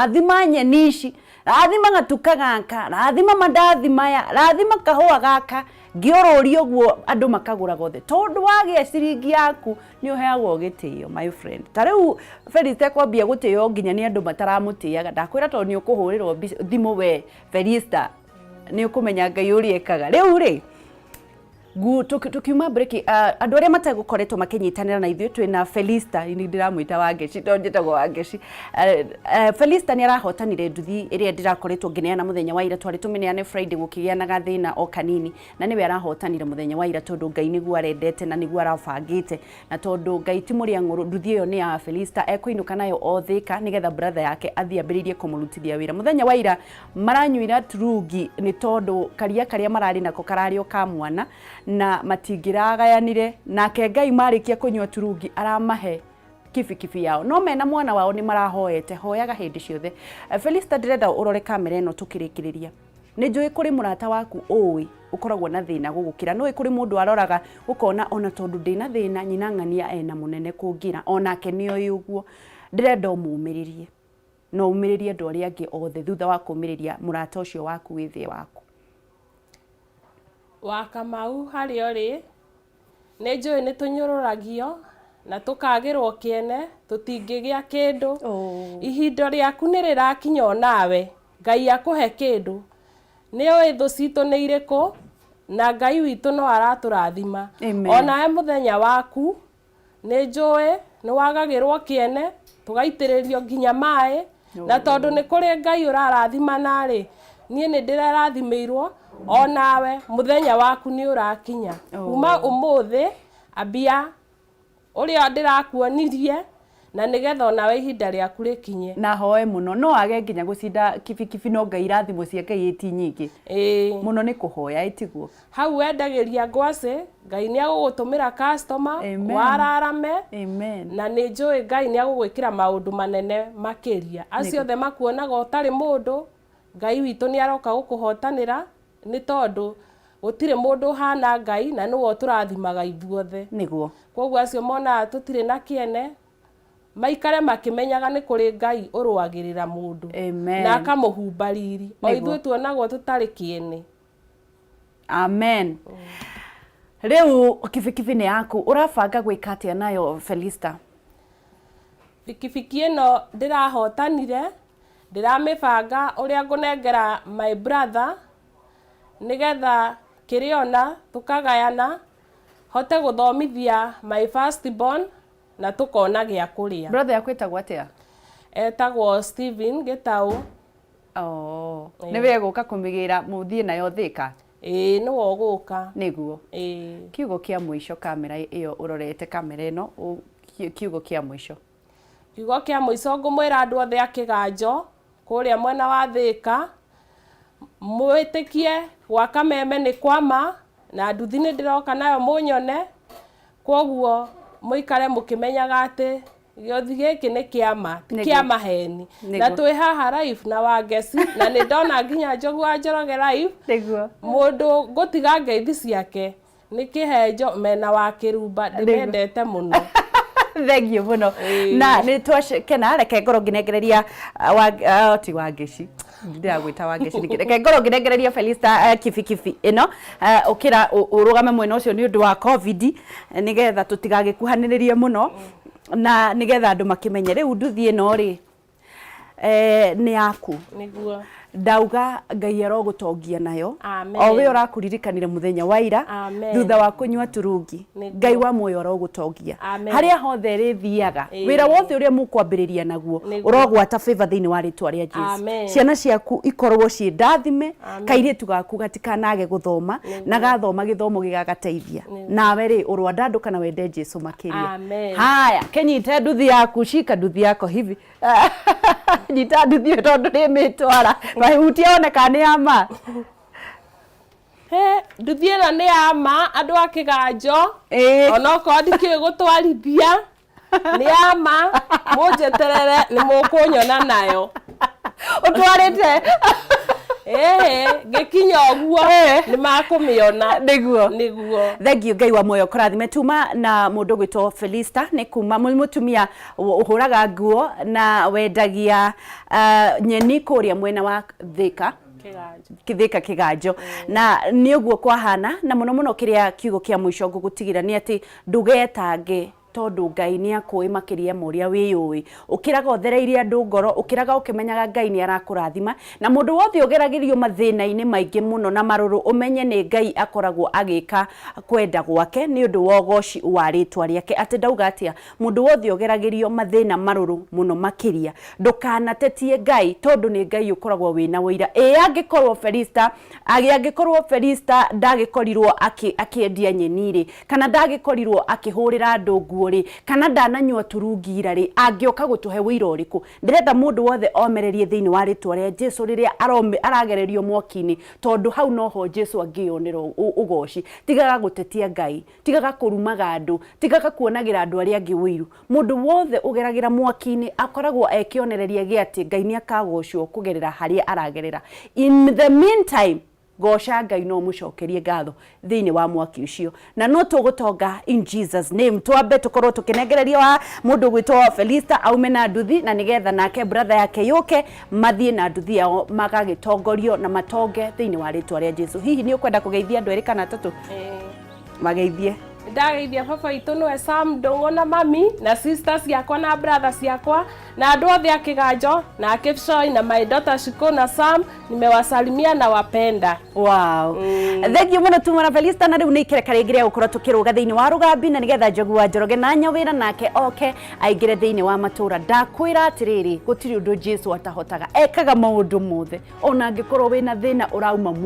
Rathima nyeni ici, rathima gatuka gaka, rathima mandathi maya, rathima kahũa gaka, ngĩũrũria ũguo andũ makagũraga othe. Tondũ wagĩa ciringi yaku nĩ ũheagwo gĩtĩo, my friend. Ta rĩu Felista ekwambia gũtĩo nginya nĩ andũ mataramũtĩaga. Ndakwĩra tondũ nĩ ũkũhũrĩrwo thimũ we Felista, nĩ ũkũmenya Ngai ũrĩa ekaga. Rĩu rĩ, Tukiuma break, andũ arĩa matagũkoretwo makĩnyitanĩra na ithuĩ, twĩna Felista, nĩ ndĩramwĩta Wangeci tondũ njĩtagwo Wangeci. Felista nĩ arahotanire nduthi ĩrĩa ndĩrakoretwo ngĩneana mũthenya wa ira. Twarĩ tũmĩneane Friday, gũkĩgĩa na gathĩna o kanini, na nĩwe arahotanire mũthenya wa ira, tondũ Ngai nĩguo arendete na nĩguo arabangĩte, na tondũ Ngai ti mũrĩa ng'ũrũ, nduthi ĩyo nĩ ya Felista, ekũinũka nayo o Thĩka nĩgetha brother yake athiĩ ambĩrĩrie kũmũrutithia wĩra. Mũthenya wa ira maranyuira turungi nĩ tondũ karia karĩa mararĩ nako kararĩ o ka mwana na matingĩragayanire nake. Ngai marĩkia kũnyua turungi aramahe kibikibi yao, no mena mwana wao nĩ marahoete. Hoyaga hĩndĩ ciothe. Felista, ndĩrenda ũrore kamera ĩno tũkĩrĩkĩrĩria. Nĩ njũĩ kũrĩ mũrata waku ũĩ ũkoragwo na thĩna gũgũkĩra. Nĩũĩ kũrĩ mũndũ aroraga ũkona ona tondũ ndĩna thĩna, nyina ng'ania ena mũnene kũngĩra, onake nĩoĩ ũguo. Ndĩrenda ũmũmĩrĩrie na ũmĩrĩrie andũ arĩa angĩ othe thutha wa kũmĩrĩria mũrata ũcio waku wĩ thĩ waku. Wa Kamau, harĩa ũrĩ, nĩ njũĩ nĩ tũnyũrũragio na tũkagĩrwo kĩene, tũtingĩgĩa kĩndũ. Ihinda rĩaku nĩ rĩrakinya, onawe Ngai akũhe kĩndũ. Nĩ ũĩ thũ citũ nĩ irĩkũ, na Ngai witũ no aratũrathima. Amen. Onawe mũthenya waku, nĩ njũĩ nĩ wagagĩrwo kĩene, tũgaitĩrĩrio nginya maĩ, na tondũ nĩ kũrĩ Ngai ũrarathimana rĩ, niĩ nĩ ndĩrerathimĩirwo. Onawe mũthenya waku nĩ ũrakinya. Kuma ũmũthĩ ambia ũrĩa ndĩrakuonirie, na nĩgetha onawe ihinda rĩaku rĩkinye. Na hoe mũno, no age nginya gũcinda kibikibi, no Ngai, irathimo cia Ngai ĩti nyingĩ. Mũno nĩ kũhoya, ĩtiguo? Hau wendagĩria ngwacĩ, Ngai nĩ agũgũtũmĩra customer. Amen. Wararame. Amen. Na nĩ njũĩ Ngai nĩ agũgwĩkĩra maũndũ manene makĩria. Acio othe makuonaga ũtarĩ mũndũ, Ngai witũ nĩ aroka gũkũhotanĩra, nĩ tondũ gũtirĩ mũndũ ũhana Ngai, na nĩwe ũtũrathimaga ithuothe. Koguo acio monaga tũtirĩ na kĩene, maikare makĩmenyaga nĩ kũrĩ Ngai ũrũagĩrĩra mũndũ Amen. na akamũhumba riri o ithuĩ tuonagwo tũtarĩ kĩene. Amen. Rĩu kibikibi nĩ yaku, ũrabanga gwĩka atĩa nayo, Felista? Bikibiki ĩno ndĩrahotanire, ndĩramĩbanga ũrĩa ngũnengera my brother, nĩgetha kĩrĩona tũkagayana, hote gũthomithia my first born na tũkona gĩa kũrĩa. Brother yaku ĩtagwo atĩa? Etagwo Steven Gĩtaũ. Oh, nĩwe egũka kũmĩgĩra mũthiĩ nayo Thĩka? Ĩĩ, nĩwe ũgũka. Ĩĩ. Kiugo kĩa mũico, kamera ĩyo ũrorete, kamera ĩno, kiugo kĩa mũico. Kiugo kĩa mũico ngũmwĩra andũ othe a Kĩganjo kũrĩa mwena wa Thĩka, mwĩtĩkie gwa Kameme nĩ kwama, na nduthi nĩ ndĩroka nayo mũnyone. Kwoguo mũikare mũkĩmenyaga atĩ gĩothi gĩkĩ nĩ kĩa ma, ti kĩa maheni. Na twĩ haha live na Wangeci, na nĩ ndona nginya Njogu wa Njoroge live. Mũndũ ngũtiga ngeithi ciake nĩ kĩhenjo mena wa Kĩrumba, ndĩmendete mũno. Thank you mũno. Na nĩ twakena. Reke ngorwo ngĩnengereria ti Wangeci, ndĩragwĩta Wangeci nĩkĩ? Reke ngorwo ngĩnengereria Felista kibikibi ĩno. Ũkĩra ũrũgame mwena ũcio nĩ ũndũ wa COVID, nĩgetha tũtigagĩkuhanĩrĩrie mũno, na nĩgetha andũ makĩmenye rĩu nduthi ĩno rĩ, nĩ yaku. Ndauga Ngai arogũtongia nayo. Amen. O we ũrakũririkanire mũthenya wa ira. Amen. Thutha wa kũnyua turungi. Ngai wa muoyo arogũtongia. Amen. Harĩa hothe ĩrĩthiaga, wĩra wothe ũrĩa mũkwambĩrĩria naguo ũrogwata favor thĩinĩ wa rĩtwa rĩa Jesu. Amen. Ciana ciaku ikorwo ciĩ ndathime. Amen. Kairĩtu gaku gatikanage gũthoma, na gathoma gĩthomo gĩgagateithia. Nawe rĩ, ũrwandandũka na wende Jesu makĩria. Amen. Haya, kĩnyite nduthi yaku, shika nduthi yako hivi, nyita nduthi ĩyo tondũ ndĩmĩtwara, mahutia one kana nĩ ya ma. He, nduthi ĩno nĩ ya ma, andũ a Kĩganjo. Onokorwo ndikĩũĩ gũtwarithia, nĩ ya ma, mũnjeterere nĩ mũkũnyona nayo. Ũtwarĩte. Ĩhĩ, ngĩkinya ũguo nĩ makũmĩona. Nĩguo. Nĩguo. Thank you, Ngai wa muoyo kũrathime. Tuma na mũndũ gwĩtwo Felista, nĩ kuma nĩ mũtumia ũhũraga nguo na wendagia nyeni kũrĩa mwena wa Thika. Kĩganjo. Thika Kĩganjo. Na nĩ ũguo kwahana, na mũno mũno kĩrĩa kiugo kĩa mũico ngũgũtigĩra nĩ atĩ ndũgetange, tondũ Ngai nĩ akũĩ makĩria ma ũrĩa wĩyũĩ. Ũkĩraga ũthereirie andũ ngoro, ũkĩraga ũkĩmenyaga Ngai nĩ arakũrathima. Na mũndũ wothe ũgeragĩrio mathĩna-inĩ maingĩ mũno na marũrũ, ũmenye nĩ Ngai akoragwo agĩka kwenda gwake nĩ ũndũ wa ũgoci wa rĩtwa rĩake. Atĩ ndauga atĩa? Mũndũ wothe ũgeragĩrio mathĩna marũrũ mũno makĩria, ndũkanatetie Ngai, tondũ nĩ Ngai ũkoragwo wĩna ũira. Ĩ angĩkorwo Felista, angĩkorwo Felista ndagĩkorirwo akĩendia nyeni rĩ, kana ndagĩkorirwo akĩhũrĩra andũ nguo rĩ, kana ndananyua turungi ira rĩ, angĩoka gũtũhe ũira ũrĩkũ? Ndĩrenda mũndũ wothe omererie thĩinĩ wa rĩtwa rĩa Jesu rĩrĩa aragererio mwaki-inĩ, tondũ hau noho Jesu angĩyonera ũgoci. Tigaga gũtetia Ngai, tigaga kũrumaga andũ, tigaga kuonagĩra andũ arĩa angĩ ũiru. Mũndũ wothe ũgeragĩra mwaki-inĩ akoragwo e kĩonereria gĩa atĩ Ngai nĩ akagocwo kũgerera harĩa aragerera. In the meantime, goca Ngai no mũcokerie ngatho thĩinĩ wa mwaki ũcio, na no tũgũtonga in Jesus name. Twambe tũkorwo tũkĩnengereria wa mũndũ gwĩtwo Felista aume na nduthi, na nĩgetha nake brother yake yũke mathiĩ na nduthi yao, magagĩtongorio na matonge thĩinĩ wa rĩtwa rĩa Jesu. Hihi nĩ ũkwenda kũgeithia andũ erĩ kana atatũ? Mageithie. Ndageithia baba witũ, nĩwe Sam Ndũng'ũ, na mami na sisters ciakwa na brother ciakwa na andũ othe a Kĩganjo na a Kipsoi na my daughter Shiko na Sam, nimewasalimia na wapenda. Wow. Thank you muno, tuma na Felista. Na rĩu nĩ ikereka rĩngĩ rĩa gũkorwo tũkĩrũga thĩinĩ wa rũgambi, na nĩgetha Njogu wa Njoroge na Nyawĩra nake oke aingĩre thĩinĩ wa matũra. Ndakwĩra atĩrĩrĩ, gũtirĩ ũndũ Jesu atahotaga, ekaga maũndũ mothe, ona angĩkorwo wĩna thĩna ũrauma.